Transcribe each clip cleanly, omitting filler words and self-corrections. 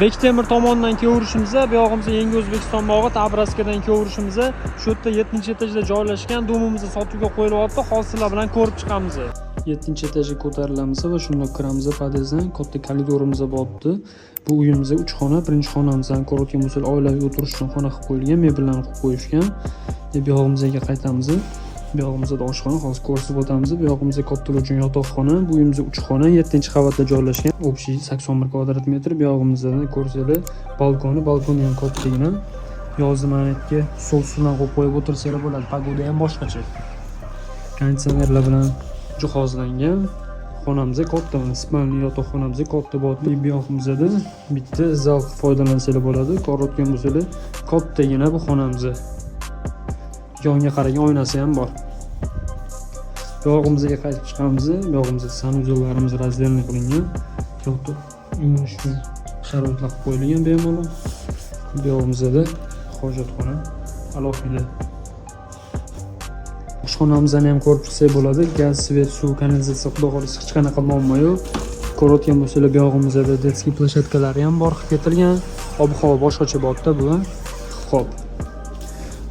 Bektemir tomondan kelaverishimiz, bu yog'imiz Yangi O'zbekiston bog'i, Tabraskadan kelaverishimiz. Shu yerda 7-etajda joylashgan дом imiz sotuvga qo'yilyapti. Hozir sizlar bilan ko'rib chiqamiz. 7-etajga ko'tarilamiz va shunda kiramiz podyezddan. Katta koridorimiz boribdi. Bu uyimizda 3 xona. Birinchi xonamizdan ko'rayotgan bo'lsangiz, oilaviy o'tirish uchun xona qilib qo'yilgan, mebellarni qo'yib qo'yishgan. Bu yog'imizga qaytamiz. Bu yog'imizda oshxona, hozir ko'rsatib o'tamiz. Bu yog'imizda kattalar uchun yotoqxona. Bu uyimizda 3 xona, 7-qavatda joylashgan. Общий 81 kvadrat metr. Bu yog'imizda ko'rsanglar, balkoni, balkoni ham kattagina. Yozda mana yerga stol stuldan qo'yib qo'yib o'tirsanglar bo'ladi. Погода ham boshqacha. Konditsionerlar bilan jihozlangan. Xonamiz katta, mana спальный yotoqxonamiz katta bo'ldi. Bu yog'imizda bitta zal qilib foydalansanglar bo'ladi. Ko'rayotgan bo'lsanglar, kattagina bu xonamiz. Yonga qaragan oynasi ham bor. Bu yog'imizga qaytib chiqamiz. Bu yog'imizda санузел larimiz раздельный qilingan. Yoqda yuvinish uchun sharoitlar qilib qo'yilgan bemalol. Bu yog'imizda hojatxona alohida. Oshxonamizni ham ko'rib chiqsak bo'ladi. Gaz, свет, suv, kanalizatsiya, xudo xohlasa, hech qanaqa muammo yo'q. Ko'rayotgan bo'lsanglar, bu yog'imizda детский площадка lari ham bor qilib ketilgan. Ob-havo boshqacha bo'lyapti bu. Xo'p.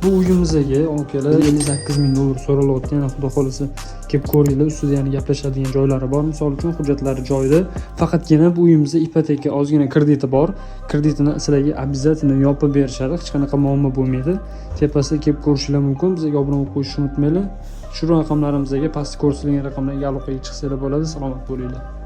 Bu uyimizga, akalar, 58 ming dollar so'ralyapti. Yana xudo xohlasa kelib ko'ringlar, ustida yana gaplashadigan joylari bor. Misol uchun, hujjatlari joyida. Faqatgina bu uyimizda ipoteka, ozgina krediti bor. Kreditini sizlarga обязательно yopib berishadi. Hech qanaqa muammo bo'lmaydi. Tepasida kelib ko'rishinglar mumkin. Bizga obuna bo'lib qo'yishni unutmanglar. Shu raqamlarimizga, pastda ko'rsatilgan raqamlarga aloqaga chiqsanglar bo'ladi. Salomat bo'linglar.